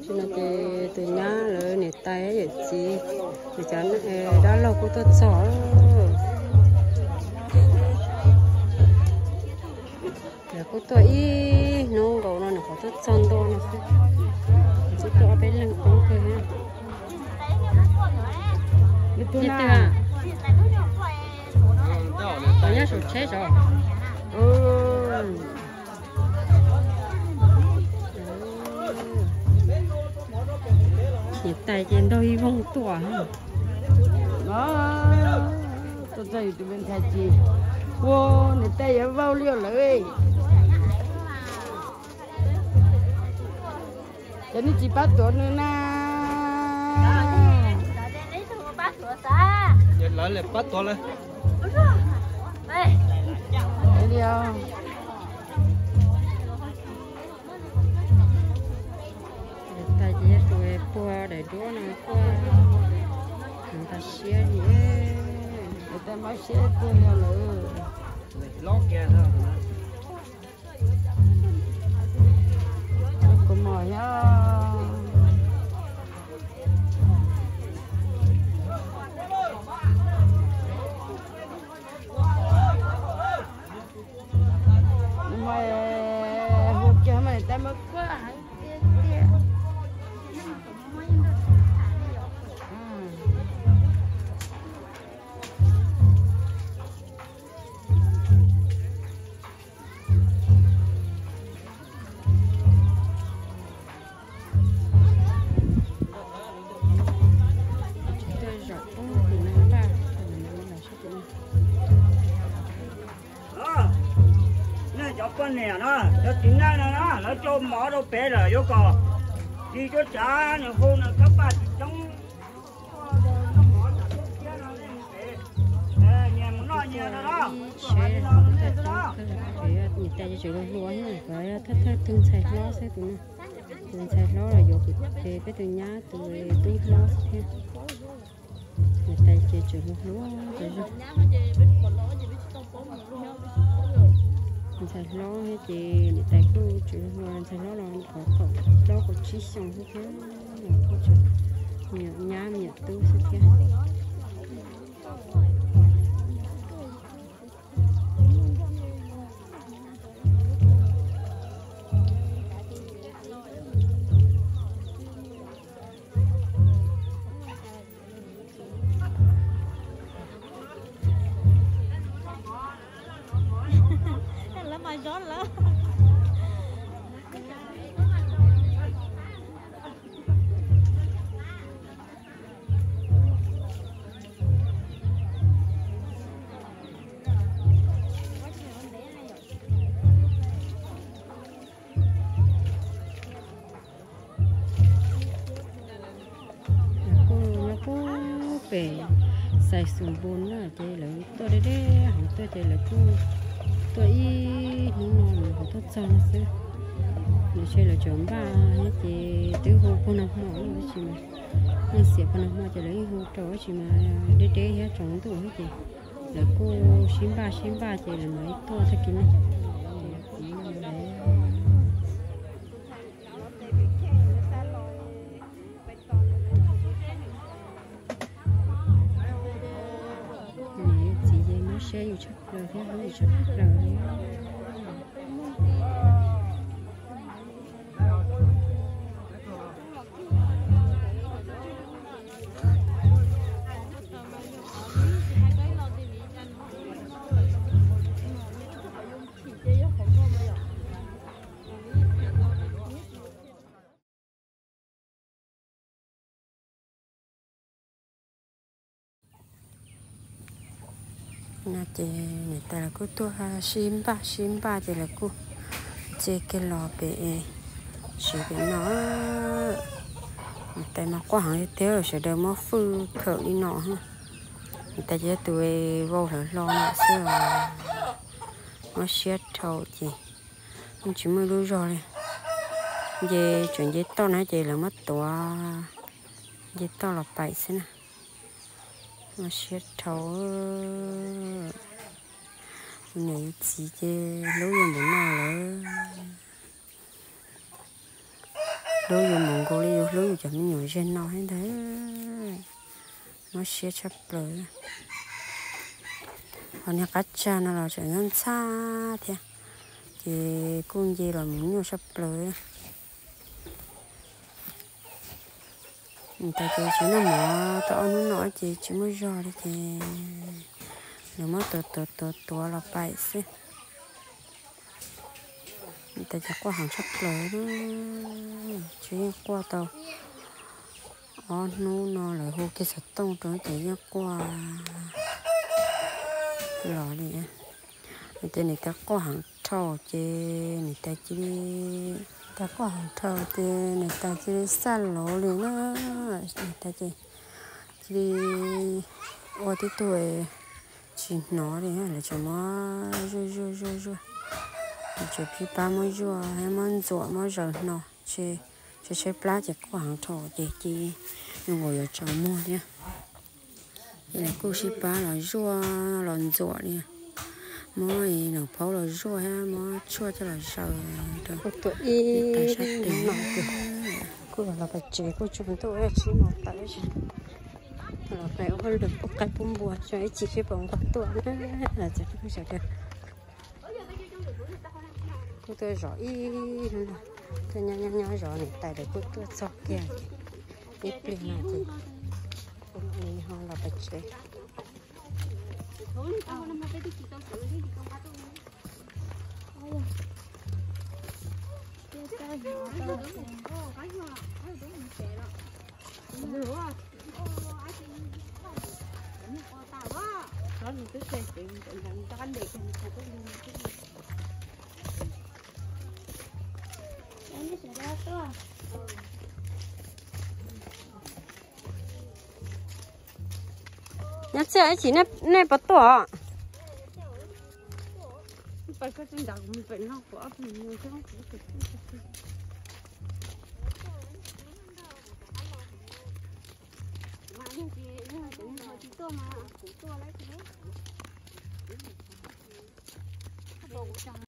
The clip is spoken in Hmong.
Tam sim no ces tus nyab lawv niam tais yawm txiv, cov dab laug kuj tuaj txog. Lawv kuj tuaj ib hnub nkaus no, nws qhov tuaj txog ntua no xwb. Twb tuaj ob peb leeg poob kawg. Leej twg? Tus nyob saum tsheb saud. Niam tais ces nrog ib voog tuaj. Tuaj txog yus tus me ntxhais ces, ua niam tais yuav vau li lawm. Ces nej tsis pab tuav nws na. Lawv pab tuav lawm. Tais ces yog tus puag daim duab no kuj heev tas siab li. Tais mob siab tiag li lawm. Kuv mos thiab. Mas hu kiag mas tais mas kuaj heev tiag tiag. Nej cov poj niam no, cov txiv neej no na, lawv rau mov rau pem lawm yuav kom tsis cuab tsav nws hu nws kab paj tsis coob. Nyias mus noj nyias no na. Niam tais ces tseem hluas hluas thiab, thawj thawj tug ntxhais hlob xwb tus no. Tus ntxhais hlob los yuav kuv ces peb tus nyab tus tub hlob xwb thiab. Niam tais ces tseem hluas hluas tas zog. Ntxhais hlob thiab ces niam tais kuj tseem hluas hluas, ntxhais hlob los kaum plaub kaum tsib xyoos xwb thiab. Kuj tseem me nyuam nyab me nyuam tub xwb thiab. Kuj nyob puag pem Xais Xus Npus na, ces lawv tuaj deb deb hauv tuaj ces lawv kuj tuaj ib hnub no lawv qhov tuaj txog no xwb. Nws ntshe lawv tseem npaj thiab ces twb hu puag nag hmo tab sis mas yeej xiam puag nag hmo ces lawv yeej hu rau tab sis mas deb deb thiab tsaus ntuj thiab ces lawv kuj sib npaj sib npaj ces lawv mam li tuaj tag kis no. Niam txiv ces mob siab yus tshaj plaws thiab hlub yus tshaj plaws li. No ces niam tais lawv kuj tuaj sib npaj sib npaj ces lawv kuj txia kiag los pem siv pem no. Niam tais mas quaj heev li tiag, sawv daws muab fwj khawm li no. Niam tais ces yog tus vau hlawv hlo no xwb os. Mob siab dhau ces yeej tsis muaj ib lub zog li. Nce, tseem nce toj na ces lawv muab tuav nce toj los pais xwb na. Mob siab dhau. Yus niam yus txiv ces hlub yus npaum no lawm. Hlub yus npaum nkaus li Hlub yus cov me nyuam ze no thiab ntag, mob siab tshaj plaws. Ho niag qab tsag no los tseem ntxhab ntxhab thiab, ces kuj nce los mus nyuaj tshaj plaws. Niam tais ces tsis noj mov tau ob hnub no ces tsis muaj zog li ces lawv muab tuav tuav tuav tuav los pais xwb. Niam tais ces quaj heev tshaj plaws, tsis yeej quaj tau ob hnub no, lawv hu kiag xov tooj rau ces yeej quaj los li. Niam tais, niam tais quaj heev dhau ces niam tais cia li, tais quaj heev dhau ces niam tais cia li xaj lov li na. Niam tais ces cia li ua tib tug tsis hnov li, lawv tseem muab zuaj zuaj zuaj zuaj, lawv tseem pib pab muab zuaj thiab muab ntxuam muab zaws hno, tshaib tshaib plab ces quaj heev dhau ces cia li zoo nkaus yuav tsaus muag thiab. Ces lawv kuj sib pab los zuaj los ntxuam li, muab nws phaub los zuaj thiab muab tshuaj coj los zaws rau tais sab tes. Kuj los pem tsev kuj tsaus ntuj, tsib moos tawm, los pem ua hauj lwm pub qaib pub npua tso ib chim seb puas nquag tuaj na. Txawm sawv daws kuj tuaj zov ib hnub no, tuaj nyob nyob nyob zov niam tais lawv kuj tuaj txog kiag ces ib pliag no ces kuv mam li ho los pem tsev. Nyob txiaj ib chim nej puas tuaj?